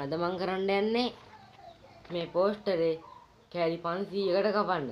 අද මං කරන්න යන්නේ මේ පෝස්ටරේ කෑලි 500කට කපන්න.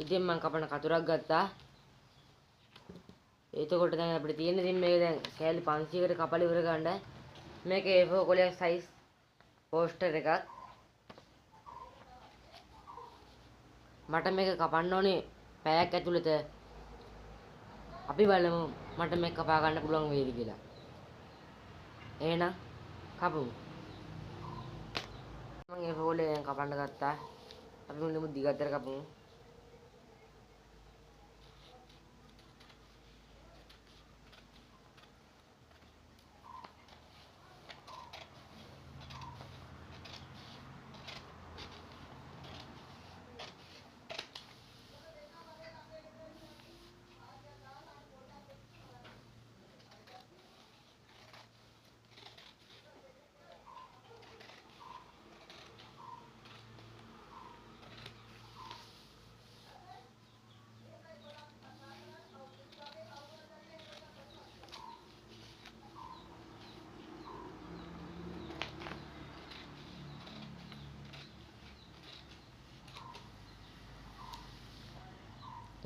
ඉතින් මං කපන කතුරක් ගත්තා. එතකොට දැන් අපිට තියෙන ඉතින් මේක දැන් කෑලි 500කට කපලා ඉවර කරන්න. මේක A4 කොලයක් සයිස් පෝස්ටර් එකක්. මට මේක කපන්න ඕනේ පැයක් ඇතුළත. අපි බලමු මට මේක කපා ගන්න පුළුවන් වේද කියලා. එහෙනම් කපමු. මම ඒ රෝලේ දැන් කපන්න ගත්තා. අපි මුලින්ම දිග අතර කපමු.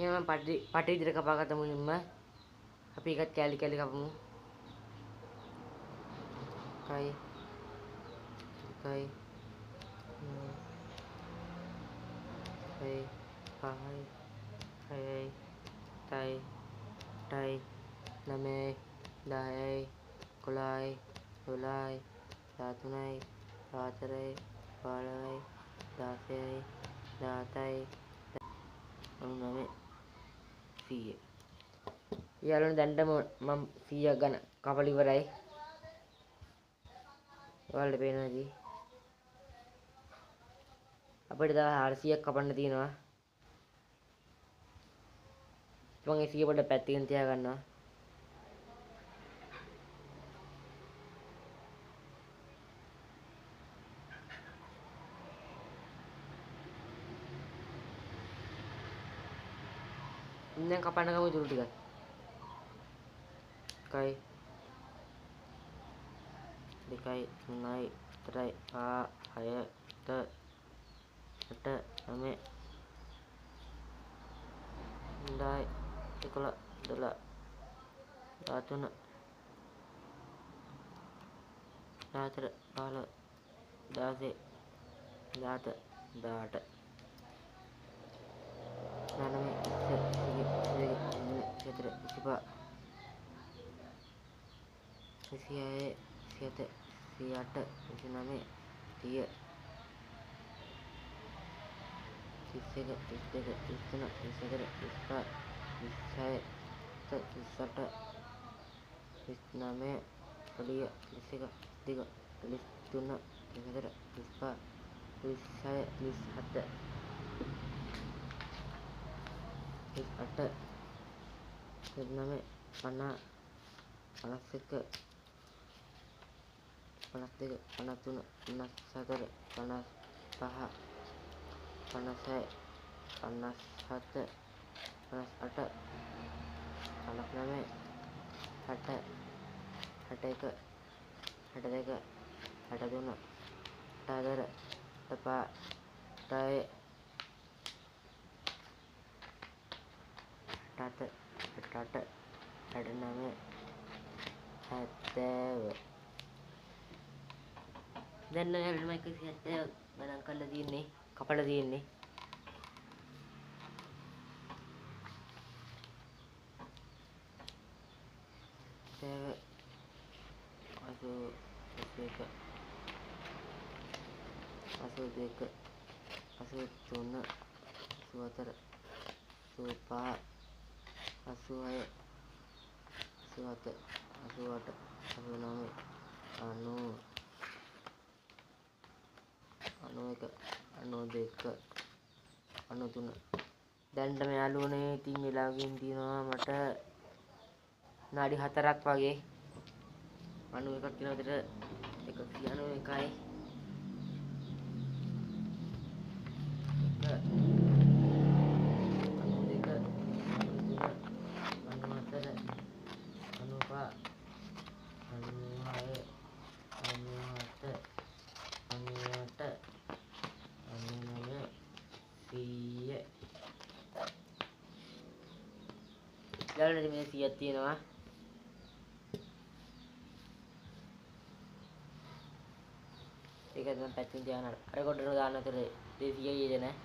එහෙනම් පටි විදිහට කපා ගත්ත මුලින්ම අපි ඒකත් කෑලි කෑලි කපමු. 1 2 3 4 5 6 7 8 9 10 11 12 13 14 15 16 17 19 100. යාළුවනේ දැන්ටම මම 100ක් ගන්න කපලා ඉවරයි. ඔයාලට පේනවා ඇති. අපිට තව 400ක් කපන්න තියෙනවා. මම ඒ 100 පොඩ්ඩක් පැත්තකින් තියා ගන්නවා. දැන් කපන්න ගමු ඉතුරු ටිකත්. 1 2 3 4 5 6 7 8 9 10 11 12 13 14 15 16 17 18 19 20 21 22 26 27 28 29 30 31 32 33 34 35 36 37 39 40 41 42 43 44 45 46 47 38 39 50 51 52 53 54 55 56 57 58 59 60 61 62 63 64 65 66 67 68 69 70. දැන් නම් මම 170 ගණන් කරලා තියෙන්නේ, කපලා තියෙන්නේ. 70 81 82 83 84 85 86 87 88 89 90 91 92 93. දැන්ටම යාළුවනේ ඉතින් වෙලා ගින් තියෙනවා මට නාඩි 4ක් වගේ. 91ක් තියෙනවා විතර. 191යි 1 92 93 94 95 96 යාළුවනේ මේ 100ක් තියෙනවා. ඒක දැන් පැත්තෙන් තියාගන්න. අර කොටන දාන්න අතරේ 200යි එද නෑ.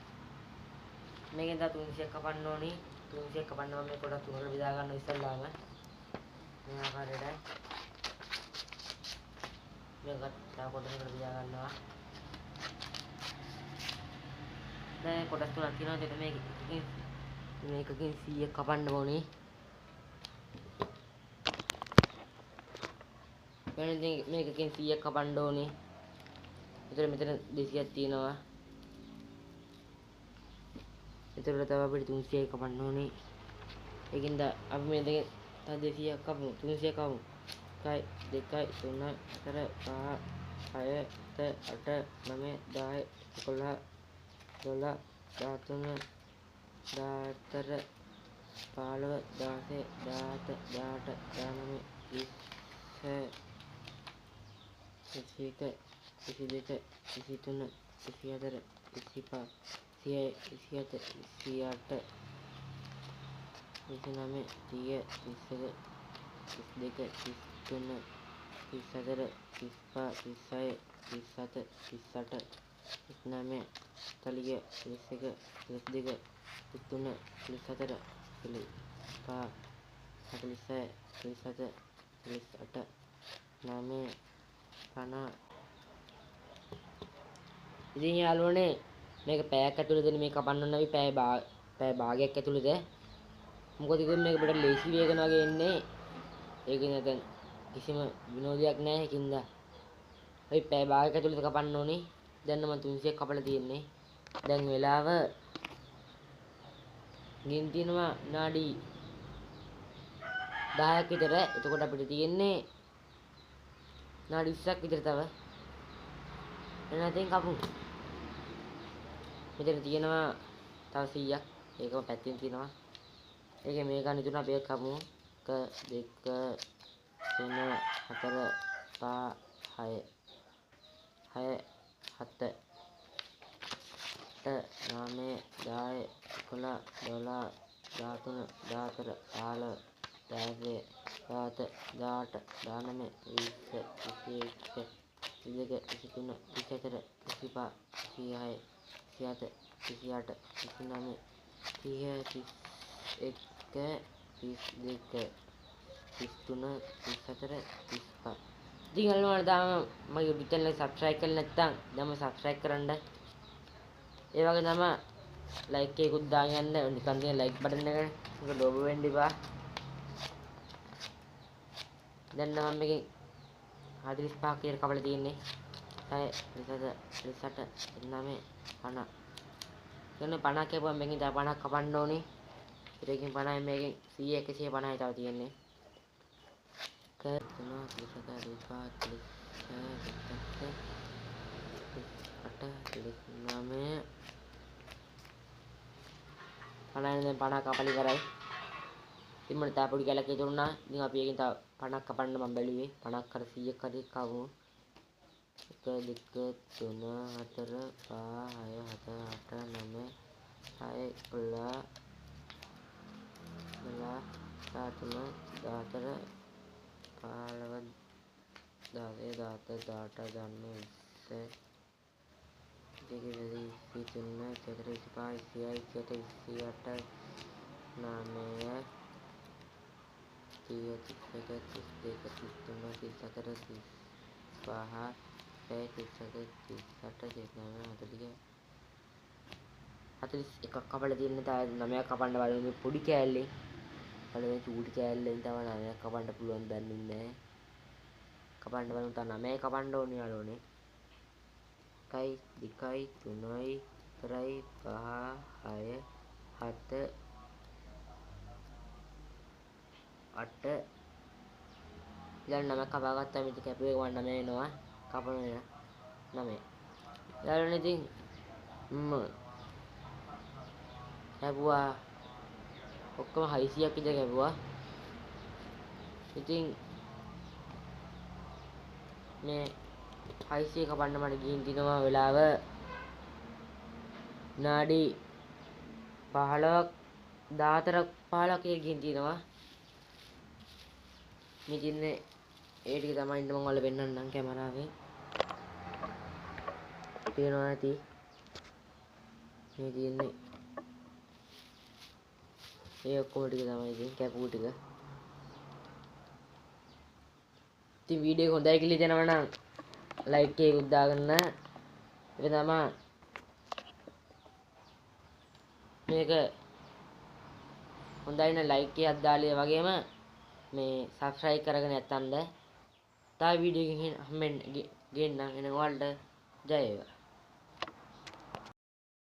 මේකෙන් තව 300ක් කපන්න ඕනි. 300ක් කපන්න මම මේ කොටස් තුනකට බෙදා ගන්න ඉස්සල්ලාම. මේ ආකාරයට මේකත් තව කොටසකට බෙදා ගන්නවා. දැන් කොටස් තුනක් තියෙනවා. එතකොට මේකකින් 100ක් කපන්න ඕනේ. වෙන මේකකින් 100ක් කපන්න ඕනේ. එතකොට මෙතන 200ක් තියෙනවා. එතකොට තව අපිට 300ක් කපන්න ඕනේ. ඒකින්ද අපි මේ දෙකෙන් තව 200ක් කපමු. 300ක් කපමු. 1 2 3 4 5 6 7 8 9 10 11 12 13 14 15 16 17 18 19 20 21 22 23 24 25 26 27 28 29 30 31 32 33 34 35 36 37 38 39 40 41 42 33 44 45 46 47 49 50. ඉතින් යාළුවනේ මේක පැයක් ඇතුළතනේ මේ කපන්න ඕන අපි පැය භාගයක් ඇතුළත. මොකද ඉතින් මේක පොඩ්ඩක් ලේසි වේගන වගේ එන්නේ. ඒක නැත්නම් කිසිම විනෝදයක් නෑ. ඒකින්ද අපි පැය භාගයක් ඇතුළත කපන්න ඕනේ. දැන් නම් 300ක් කපලා තියෙන්නේ. දැන් වෙලාව ගින් තියෙනවා විනාඩි 10ක් විතර. එතකොට අපිට තියෙන්නේ විනාඩි 20ක් විතර තව. එහෙනම් ඉතින් කපමු. මෙතන තියෙනවා තව 100ක්. ඒකම පැත්තෙන් තියෙනවා. ඒකේ මේක අනිතුන අපි එක කපමු. 1 2 3 4 5 6 6 7 8 9 10 11 12 13 14 15 16 17 18 19 20 21 22 23 24 25 26 27 28 29 30 31 32 33 34 35. ඉතින් ඔයාලා තාම මගේ YouTube channel එක subscribe කරලා නැත්නම් දැන්ම subscribe කරන්න. ඒ වගේ තමයි like එකකුත් දාගෙන යන්න. නිකන් තියෙන like button එක ඒක ලෝභ වෙන්න එපා. දැන් නම් මම මේකෙන් 45ක් විතර කපලා තියෙන්නේ. 6 37 38 39 50. කියන්නේ 50 කැපුවම මේකෙන් තව 50ක් කපන්න ඕනේ. ඒකෙන් 50යි මේකෙන් 100 150යි තව තියෙන්නේ. 1 3 4 5 6 7 8 9 50 දැන් 50 කපලා ඉවරයි. ඉතින් මට තව පොඩි කැලක් ඉතුරු වුණා. ඉතින් අපි ඒකෙන් තව 50ක් කපන්න මම බැලුවේ. 50ක් හරි 100ක් හරි කවමු. 1 2 3 4 5 6 7 8 9 10 11 12 13 14 15 16 17 18 19 20 22 23 24 25 26 27 29 30 31 32 33 34 35 36 37 39 40 41ක් කපලා තියෙන තව 9ක් කපන්න බලමු මේ පොඩි කෑල්ලෙන්. බලන්න චූටි කෑල්ලෙන් තව 9ක් කපන්න පුළුවන් දන්නේ නැහැ. කපන්න බලමු තව 9 කපන්න ඕනේ යාළුවනේ. 1 2 3 4 5 6 7 8 ඊළඟ 9 කපා ගත්තාම ඉතින් කැපුවේ ගමන් 9 එනවා. කපන වෙන 9. යාළුවනේ ඉතින් මම කැපුවා ඔක්කොම 600ක් විතර කැපුවා. ඉතින් මේ 600 කපන්න මට ගිහින් තිනවා වෙලාව විනාඩි 15ක් 14ක් 15ක් විතර ගිහින් තිනවා. මේ තියන්නේ ඒ ටික තමයි ඉන්න මම ඔයාලට පෙන්නන්නම් කැමරාවෙන්. පේනවා ඇති. මේ තියෙන්නේ ඒ ඔක්කොම ටික තමයි ඉතින් කැපුව ටික. ඉතින් වීඩියෝ එක හොඳයි කියලා හිතෙනවා නම් ලයික් එකකුත් දාගන්න. ඒක තමයි මේක හොඳයි නම් ලයික් එකක් දාලා ඒ වගේම මේ සබ්ස්ක්‍රයිබ් කරගෙන නැත්තම්ද තව වීඩියෝ එකකින් හම්බෙන්න ගේන්නම්. එහෙනම් ඔයාලට ජය වේවා.